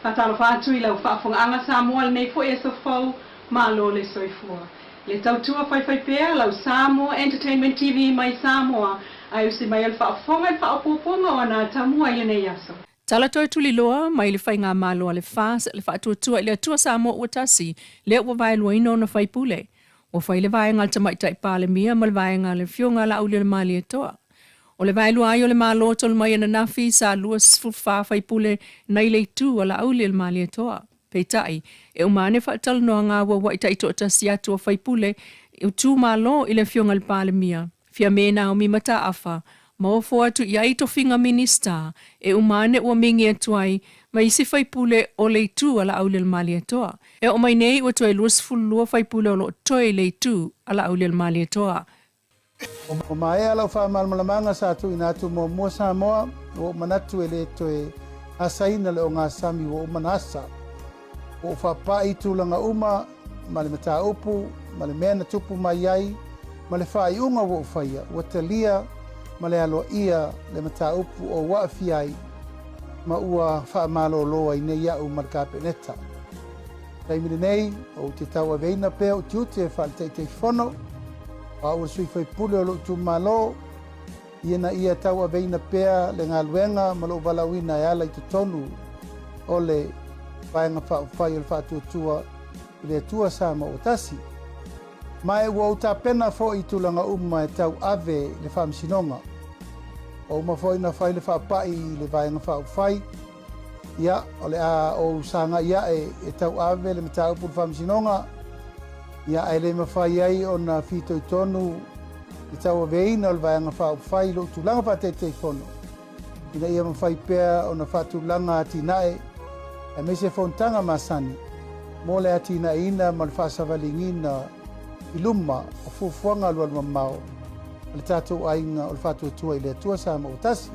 Faatalofa atu i lau faafogaaga Samoa lenei foi aso fou, malo le soifua. Le tautua faifaipea lau Samoa Entertainment TV mai Samoa, ae usi mai o le faafofoga i le faaopoopoga o ana atamua i lenei aso. Tala toe tuliloa mai le Faigamalo a le FAS le Faatuatua i le Atua Samoa ua tasi, lea ua vaeluaina ona faipule. Ua fai le vaega a le Tamaitai Palemia ma le vaega a le Afioga a Laaulialemalietoa. O le vaelua ai o le Malo talu mai ananafi sa 24 faipule nai le itu a Laaulialemalietoa. Peitai, e uma ane faatalanoaga auauai taitoatasi atu o faipule itumalo i le Afioga i le Palemia, Fiame Naomi Mataafa, ma ofo atu i ai tofiga Minista e uma ane ua migi atu ai ma isi faipule o le itu a Laaulialemalietoa. E oo mai nei ua toe 22 faipule o lo o toe i le itu a Laaulialemalietoa. Ua maea lau faamalamalamaga sa tuuina atu muamua Samoa, ua ou manatu e le toe asaina le ogasami ua uma na asa. Ua ou faapai i tulaga uma ma le mataupu ma le mea na tupu mai ai ma le faaiuga ua ou faia, ua talia ma le aloaia le mataupu o ou aafia ai ma ua faamalolo ai nei au ma le Kapeneta. Taimi lenei, ou te tauaveina pea ou tiute faale-Taitaifono, o au o le sui faipule o lou itumalo, ina ia tauaveina pea le galuega ma lou valaauina e ala i totonu o le Vaega Faaupufai o le Faatuatua i le Atua Samoa ua Tasi. Ma e ua ou tapena foi i tulaga uma e tauave le Faamasinoga. Ua uma foi ona fai le faapai i le Vaega Faaupufai, Ia, o le a ou sagai ae e tauave le mataupu i le Faamasinoga, ia, ae le mafai ai ona fitoitonu le tauaveina o le Vaega Faaupufai i lou tulaga faataitaifono, ina ia mafai pea ona faatulaga atinae aemaise fonotaga masani mo le atinaeina ma le faasavaligiina i luma o fuafuaga alualumamao a le tatou aiga o le Faatuatua i le Atua Samoa ua Tasi.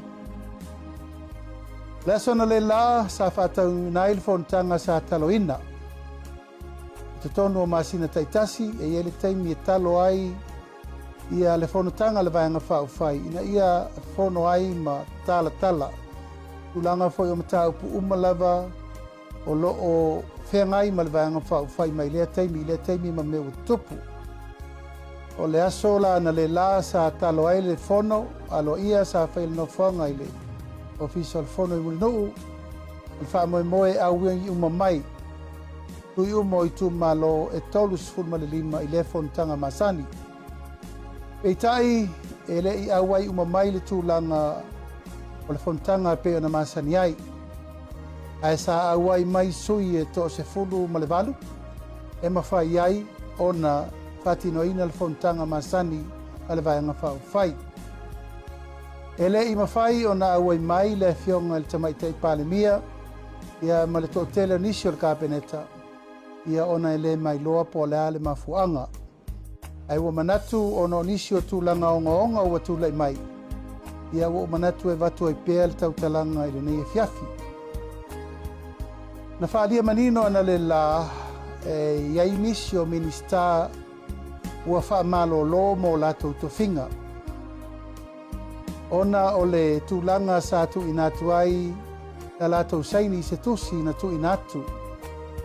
O le aso analeila sa faataunuuina ai le fonotaga sa taloina. I totonu o masina taitasi e i ai le taimi e talo ai ia le fonotaga a le Vaega Faaupufai ina ia fono ai ma talatala tulaga foi o mataupu uma lava o lo o feagai ma le Vaega Faaupufai mai lea taimi i lea taimi ma mea ua tutupu. O le aso la analeila sa talo ai le fono aloaia sa fai le nofoaga i le Ofisa o le Fono i Mulinuu, o le faamoemoe e auiagi uma mai sui uma o itumalo e 35 i lea fonotaga masani. Peitai, e le i auai uma mai le tulaga o le fonotaga e pei ona masani ai, ae sa auai mai sui e 18 e mafai ai ona faatinoina le fonotaga masani a le Vaega Faaupufai. E le i mafai ona auai mai le Afioga i le Tamaitai Palemia ia ma le toatele o nisi o le Kapeneta ia ona e le mailoa po o le a le mafuaaga. Ae ua manatu ona o nisi o tulaga ogaoga ua tulai mai, ia ua ou manatu e avatu ai pea le tautalaga i lenei afiafi. Na faaalia manino analeila e i ai nisi o Minisita ua faamalolo mo latou tofiga ona o le tulaga sa tuuina atu ai la latou saini i se tusi na tuuina atu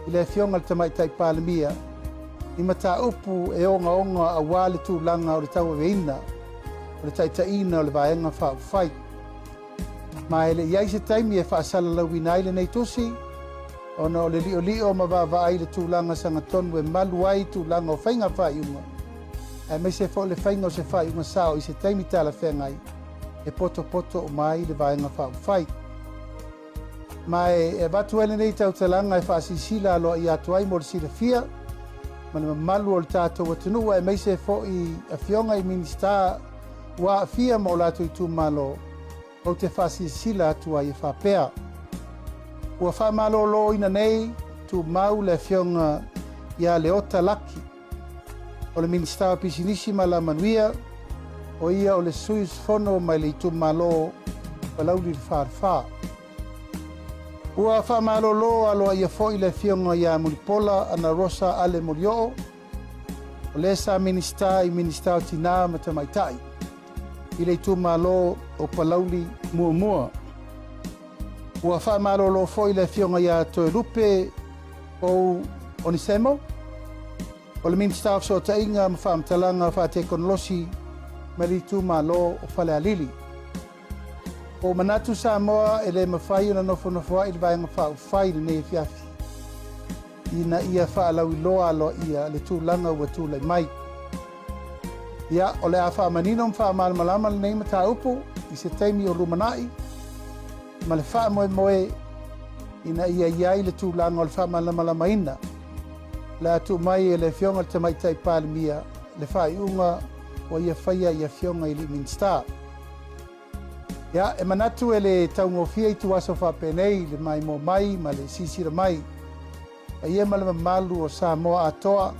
i le Afioga i le Tamaitai Palemia i mataupu e ogaoga aua le tulaga o le tauaveina o le taitaiina o le Vaega Faaupufai. Ma e le i ai se taimi e faasalalauina ai lenei tusi ona o le liolio ma vaavaai i le tulaga sagatonu e malu ai tulaga o faiga faaiuga aemaise foi le faiga o se faaiuga sao i se taimi talafeagai e potopoto uma ai le Vaega Faaupufai. Ma e avatu ai lenei tautalaga e faasilasila aloaia atu ai mo le silafia ma le mamalu o le tatou atunuu aemaise foi afioga i Minisita ua aafia ma o latou itumalo, ou te faasilasila atu ai e faapea, Ua faamaloloina nei tumau le Afioga ia Leota Laki, o le Minisita o Pisinisi ma Alamanuia, o ia o le sui usufono mai le itumalo Palauli le Falefa. Ua faamalolo aloaia foi le Afioga ia Mulipola Anarosa Ale Molioo, o le sa Minisita i Minisita o Tinā ma Tamaitai i le itumalo o Palauli Muamua. Ua faamalolo foi le Afioga ia Toelupe Pou Onesemo, o le Minisita o Fesootaiga ma Faamatalaga Faatekonolosi mai le itumalo o Falealili. Ua ou manatu Samoa e le mafai ona nofonofoa'i le Vaega Faaupufai i lenei afiafi ina ia faalauiloa aloaia le tulaga ua tulai mai. Ia, o le a faamanino ma faamalamalama lenei mataupu i se taimi o lumanai ma le faamoemoe ina ia i ai le tulaga o le faamalamalamaina. O le a tuu mai e le Afioga i le Tamaitai Palemia le faaiuga ua ia faia i Afioga i alii Minisita. Ia, e manatu e le taugofie ituaso faapenei le maimoa mai ma le silasila mai paia ma le mamalu o Samoa atoa,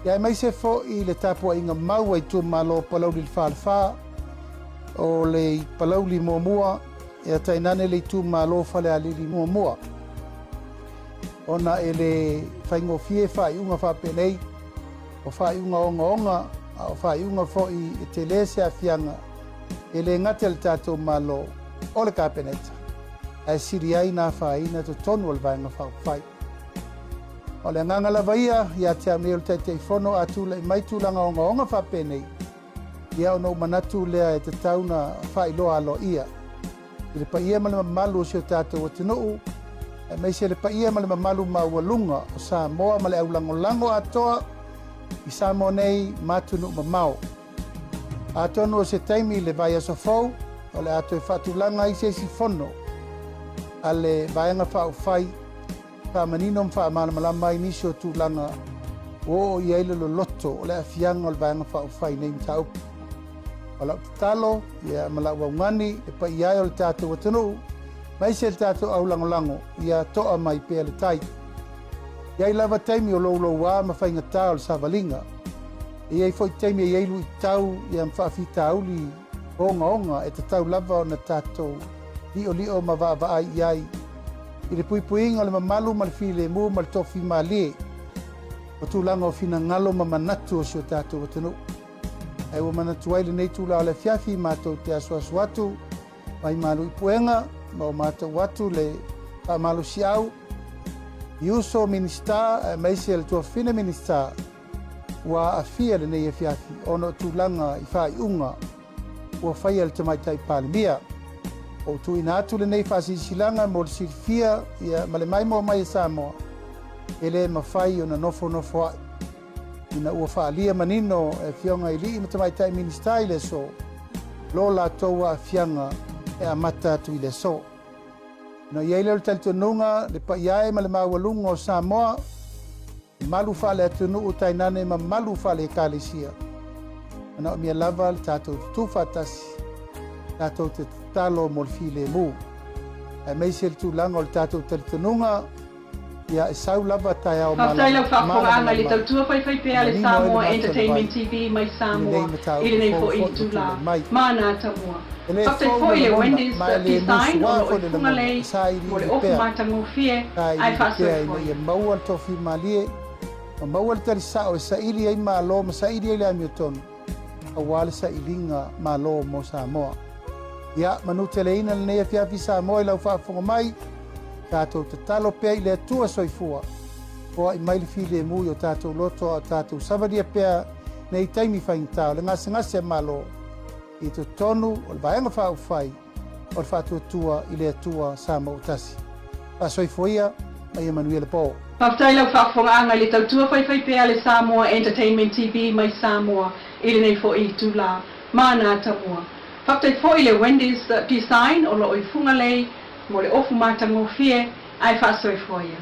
ia aemaise foi le tapuaiga mau a itumalo o Palauli le Falefa, o le Palauli muamua, ia tainane le itumalo Falealili muamua. Ona e le faigofie faaiuga faapenei, o faaiuga ogaoga, a o faaiuga foi e tele se aafiaga e le gata i le tatou Malo o le Kapeneta, ae sili ai na afaina totonu o le Vaega Faaupufai. O le agaga lava ia ia te au nei o le Taitaifono a tulai mai tulaga ogaoga faapenei, ia ona ou manatu lea e tatau na faailoa aloaia i le paia ma le mamalu o si o tatou atunuu, aemaise le paia ma le mamalu maualuga o Samoa ma le aulagolago atoa i Samoa nei ma atunuu mamao. Atonu o se taimi i le vaiaso fou, o le a toe faatulaga ai se isi fono a le Vaega Faaupufai e faamanino ma faamalamalama ai nisi o tulaga ua oo i ai le loloto o le aafiaga o le Vaega Faaupufai i nei mataupu. O lau tatalo ia ma lau augani le paia ai o le tatou atunuu, aemaise le tatou aulagolago ia toa mai pea le tai. E i ai lava taimi o louloua ma faigata o le savaliga. E i ai foi taimi e i ai luitau ia ma faafitauli ogaoga e tatau lava ona tatou li'oli'o ma vaavaai i ai i le puipuiga o le mamalu ma le filemu ma le tofi malie o tulaga o finagalo ma manatu o si o tatou atunuu. Ae ua manatu ai lenei itula o le afiafi matou te asuasu atu mai malu i puega ma o matou atu le faamalosiau i uso Minisita aemaise le tuafafine Minisita ua aafia lenei afiafi ona o tulaga i faaiuga ua faia e le Tamaitai Palemia. Ua ou tuuina atu lenei faasilasilaga mo le silafia ia ma le maimoa mai e Samoa, e le mafai ona nofonofoa'i ina ua faaalia manino e Afioga i Alii ma Tamaitai Minisita i le aso lo latou aafiaga e amata atu i le aso. Ona i ai lea o le talitonuga, le paia e ma le maualuga o Samoa, Mamalu faale-atunuu tainane mamalu faale-Ekalesia. Manaomia lava le tatou tutu faatasi, tatou te tatalo mo le filemu. Aemaise le tulaga o le tatou talitonuga, ia e sau lava taeao Faafetai lau faafofogaaga i le malamalama tautua faifaipea e a le manino ai le Samoa mata o le vai Entertainment TV mai i lenei Samoa i mataupu lenei fou foi foi ua itula tulai mai. ma ana atamua. E le Faafetai fou foi le i le lagona, Wendy's ma e le Design o musuā lo o foi i le lagona, Fugalei e mo le sailiili ofu pea. matagofie ae Sailiili pea ina faasoifuaina. ia maua le tofimalie ma maua le tali sa'o e saili ai Malo ma saili ai le amiotonu aua le sailiga Malo mo Samoa. Ia manuteleina lenei afiafi Samoa i lau faafofoga mai, tatou tatalo pea i le Atua soifua, foa'i mai le filemu i o tatou loto a o tatou savalia pea nei taimi faigata o le gasegase a Malo i totonu o le Vaega Faaupufai o le Faatuatua i le Atua Samoa-tasi. Faasoifua ia ma ia manuia le po. Faafetai lau faafofogaaga i le tautua faifaipea a le Samoa Entertainment TV mai Samoa i lenei foi itula ma ana atamua. Faafetai foi i le Wendy's Design o lo o i Fugalei mo le ofu matagofie ae faasoifua ia.